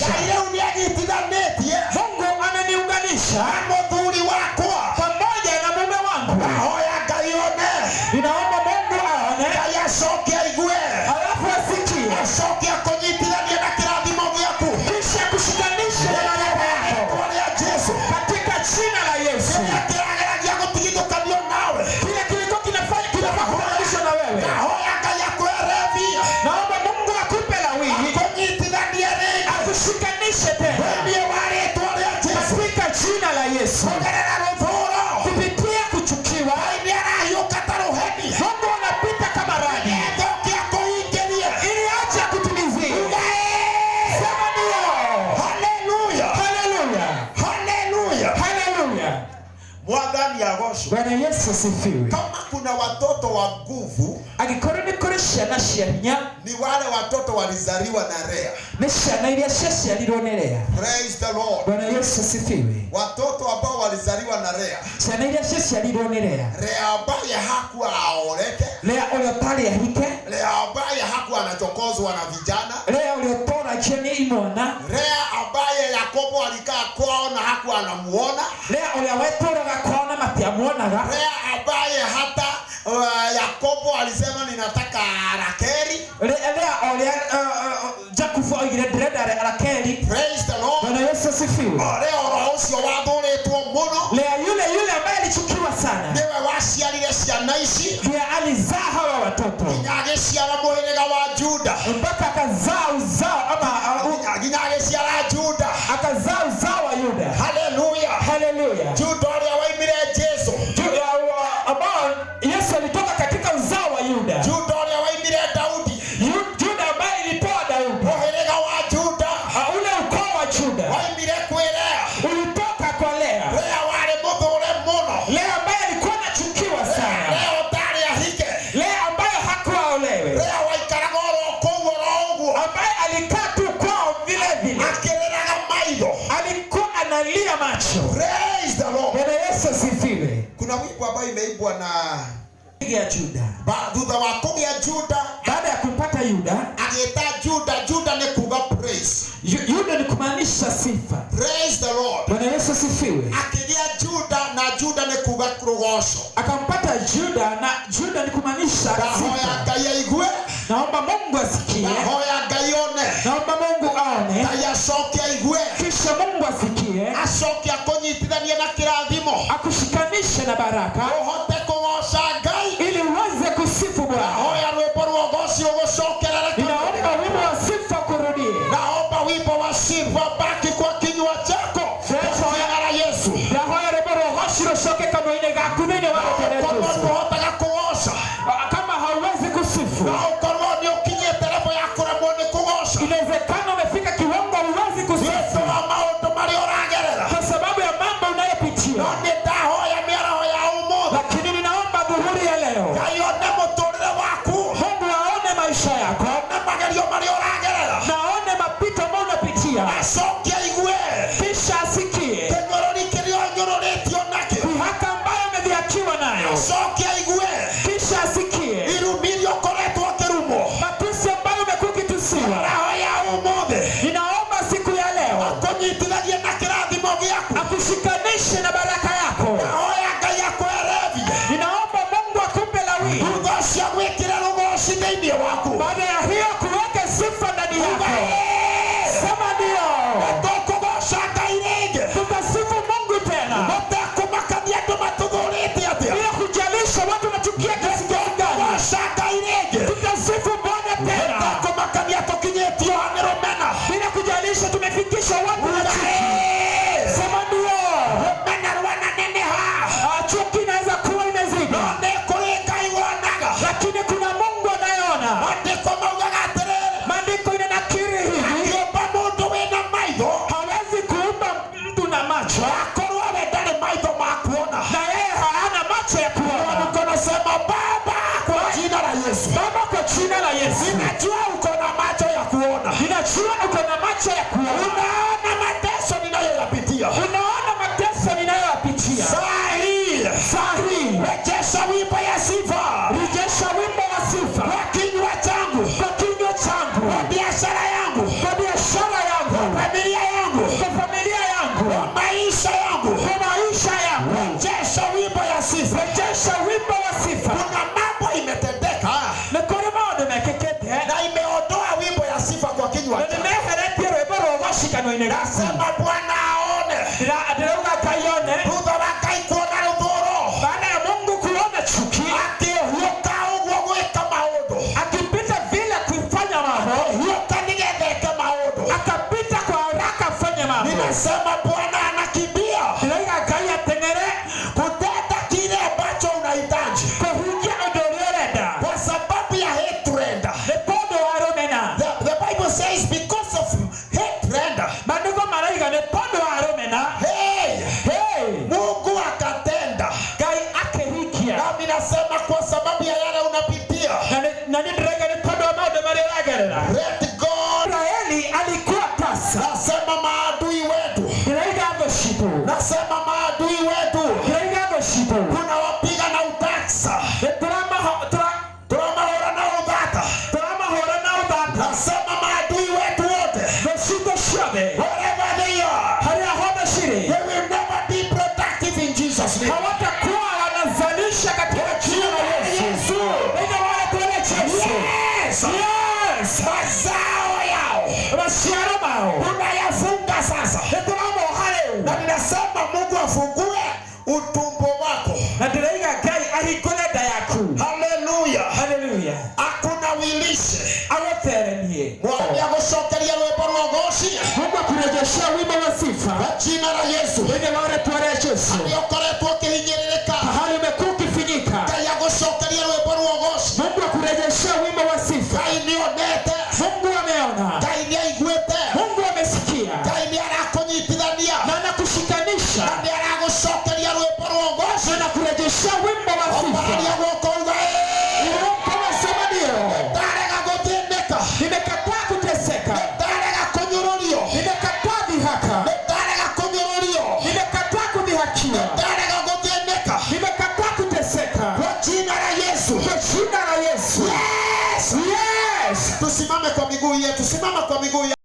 ameniunganisha. Ngai rĩu nĩ anyitithanĩtie Mungu ameniunganisha na mũthuri wakwa. Pamoja na mume wangu. Ndahoya Ngai one. Ninaomba Mungu aone, Ngai acoke aigue. Alafu asikie, Acoke akũnyitithanie na kĩrathimo gĩaku. Kisha kushikanishe na baraka yako Rĩĩtwa rĩa Jesu. Katika jina la Yesu. Kĩrĩa kĩrageragia gũtigithũkanio nawe. Kile kilikuwa kinafanya kinafaa kuunganishwa na wewe, Ndahoya Ngai akũhe. Naomba Mungu akupe lawii, Akũnyitithanie rĩngĩ. Akushikanishe tena Thĩinĩ wa rĩĩtwa rĩa Jesu. Katika jina la Yesu, Kũgerera rũthũũro. Kupitia kuchukiwa. Ngai nĩ arahiũka ta rũheni. Mungu anapita kama radi Nĩgetha oke akũhingĩrie. Ili aje akutimizie. Uga ĩĩ. Sema ndio. Haleluya. Haleluya. Haleluya. Haleluya. Mwathani agocwo. Bwana Yesu asifiwe. Kama kuna watoto wa nguvu Angĩkorwo nĩ kũrĩ ciana cia hinya, ni wale watoto walizaliwa na Lea. Nĩ ciana iria ciaciarirwo nĩ Lea. Praise the Lord. Bwana Yesu asifiwe. Watoto ambao walizaliwa na Lea. Ciana iria ciaciarirwo nĩ Lea. Lea ambaye hakuwa aoleke. Lea ũrĩa ũtarĩ ahike. Lea ambaye hakuwa anachokozwa na vijana. Lea ũrĩa ũtoragio nĩ imwana. Lea ambaye Yakobo alikaa kwao na hakuwa anamuona. Lea ũrĩa wetũraga kwao na matiamuonaga. Lea ambaye hata Yakobo alisema ninataka Rakeli. Lea ũrĩa Jakubu oigire ndĩrenda Rakeli. Praise the Lord. Bwana Yesu asifiwe. Lea oro ũcio wathũrĩtwo mũno Lea yule yule ambaye alichukiwa sana nĩwe waciarire ciana ici ndiye alizaa hawa watoto nginya agĩciara mũhĩrĩga wa Juda mpaka akazaa uzao ama nginya agĩciara Juda akazaa uzao wa Yuda. Haleluya. Haleluya. Juda ũrĩa waimire Jesu. Ambao Yesu alitoka katika uzao wa Yuda. Juda ũrĩa waimire Daudi. Juda ambaye ilitoa Daudi. Mũhĩrĩga wa Juda. Ule ukoo wa Juda. Waimire kwĩ Lea. Ulitoka kwa Lea. Lea warĩ mũthũre mũno. Lea ambaye alikuwa anachukiwa sana. Lea ũtarĩ ahike. Lea ambaye hakuwa olewe. Lea waikaraga oro kũu oro ũguo. Ambaye alikaa tu kwao vile vile. Akĩrĩraga maitho. Alikuwa analia macho. Praise the Lord. Bwana Yesu asifiwe. Kuna wimbo ambayo imeimbwa na Ya Juda. Thutha wa kũgĩa Juda, Baada ya kumpata Yuda, agĩta Juda. Juda nĩ kuga praise. Yuda ni kumaanisha sifa. Praise the Lord. Bwana Yesu asifiwe. Akĩgĩa Juda na Juda nĩ kuga rũgoco. Akampata Juda na Juda ni kumaanisha Ndahoya sifa. Ngai aigue. Naomba Mungu asikie. Ndahoya Ngai one. Naomba Mungu aone. Ngai acoke aigue. Kisha Mungu asikie. Acoke akũnyitithanie na kĩrathimo. Akushikanishe na baraka. Ũhote kũgoca Ngai. Ili uweze kusifu Bwana. Ndahoya rwĩmbo rwa ũgoci rũgũcokerere. Ninaomba wimbo wa sifa kurudie. Naomba wimbo wa sifa baki kwa kinywa chako. Kwa jina la Yesu. Ndahoya rwĩmbo rwa ũgoci rũcoke kanua-inĩ gaku thĩinĩ wa rĩĩtwa rĩa Korwo Yesu. ndũhotaga kũgoca. Kama hauwezi kusifu, No ũkorwo nĩ ũkinyĩte level ya kũremwo nĩ kũgoca. Inawezekana umefika kiwango huwezi kusifu. Nĩ ũndũ wa maũndũ marĩa ũragerera. Kwa sababu ya mambo unayopitia. No nĩ ndahoya mĩaraho ya ũmũthĩ. Lakini ninaomba dhuhuri ya leo. Ngai one mũtũrĩre waku. Mungu aone maisha yako. One magerio marĩa ũragerera. Na aone mapito ambayo unapitia. Acoke aigue. Kisha asikie. Kĩnyũrũri kĩrĩa ũnyũrũrĩtio nakĩo. Mihaka ambayo umedhihakiwa nayo. Acoke aigue. Kisha asikie. Irumi iria ũkoretwo ũkĩrumwo. Matusi ambayo umekuwa ukitusiwa. Mĩaraho ya ũmũthĩ. Ninaomba siku ya leo. Akũnyitithagie na kĩrathimo gĩaku. Akushikanishe na baraka yako. Ndahoya Ngai akũherevie. Ninaomba Mungu akupe lawii. Thutha ũcio agwĩkĩre rũgoci thĩinĩ waku. Baada ya hiyo kuweke sifa ndani Uga yako. ĩĩ. Sema ndio. Tũkũgoca Ngai rĩngĩ. Tutasifu Mungu tena. Gũtekũmakania andũ matũthũrĩte atĩa. Bila kujalisha watu wanachukia kiasi gani. Tũkũgoca Ngai rĩngĩ. Tutasifu Bwana tena. Gũtekũmakania tũkinyĩtio ha nĩ rũmena. Bila kujalisha tumefikisha wapi na Uga chuki. ĩĩ. Sema ndio. Rũmena rwananeneha. Chuki inaweza kuwa imezidi. No nĩ kũrĩ Ngai wonaga. Lakini kuna Mungu anayeona. Maandĩko maugaga atĩrĩrĩ. Maandiko inanakiri hivi. Akĩũmba mũndũ wĩna maitho. Hawezi kuumba mtu na macho. Akorwo we ndarĩ maitho ma kuona. Na yeye hana macho ya kuona. Mkono sema Baba kwa jina la Yesu. Baba kwa jina la Yesu. Ninajua uko na macho ya kuona. Ninajua uko na macho ya kuona. Unaona mateso ninayoyapitia. Unaona mateso ninayoyapitia. Saa hii. Saa hii. Rejesha wimbo ya sifa. Rejesha wimbo wa sifa. Kwa kinywa changu. Kwa kinywa changu. Kwa biashara yangu. Kwa biashara yangu. Kwa Kanua-inĩ gaku. Nasema Bwana aone. Ndĩrauga Ngai one. Thutha wa Ngai kuona rũthũũro, Baada ya Mungu kuona chuki, akĩhiũka ũguo gwĩka maũndũ, akipita vile kufanya mambo, akĩhiũka nĩgetha eke maũndũ. Akapita kwa haraka afanye mambo. Ninasema Bwana anakimbia Ndĩrauga Ngai ateng'ere kutenda kile ambacho unahitaji kũhingia ũndũ ũrĩa ũrenda kwa sababu ya hatred. Nĩ tondũ wa rũmena. The Bible says because of hatred, Maandĩko maraiga nĩ tondũ wa rũmena, hey, hey, Mungu akatenda. Ngai akĩhingia. Nami nasema kwa sababu ya yale unapitia, Na nĩ ndĩrauga nĩ tondũ wa maũndũ marĩa ũragerera. Let God. Israeli alikuwa tasa. Nasema maadui wetu, Ndĩrauga thũ citũ. Nasema maadui wetu Ndĩrauga thũ citũ. tunawapiga na utaksa, Nĩ tunamahora na udhata. tũramahũra na ũthata. Nasema maadui wetu wote, Thũ citũ ciothe, wherever they are, harĩa hothe cirĩ, they will never be productive in Jesus' name. Hawatakuwa wanazalisha katika jina la Yesu. Yesu. Thĩinĩ wa rĩĩtwa rĩa Yesu. Yes. Yes. Mazao yao Maciaro mao tunayafunga sasa, nĩ tũramoha rĩu. Na ninasema Mungu afungue utumbo wako. Na ndĩraiga Ngai ahingũre nda yaku. Haleluya! Haleluya. Akunawilishe. Agũteremie. Mwambie agũcokeria rwĩmbo rwa ũgoci Mungu akurejeshea wimbo wa sifa kwa jina la Yesu. Thĩinĩ wa rĩĩtwa rĩa Yesu. Harĩa ũkoretwo ũkĩhinyĩrĩrĩka, Pahali umekuwa ukifinyika, Ngai agũcokeria rwĩmbo rwa ũgoci. Mungu akurejeshea wimbo wa sifa. Ngai nĩonete, Mungu ameona, Ngai nĩaiguĩte, Mungu amesikia Ngai nĩarakũnyitithania na anakushikanisha na nĩaragũcokeria rwĩmbo rwa ũgoci. Na anakurejeshea wimbo wa sifa. Ambararia guoko uga ĩĩ.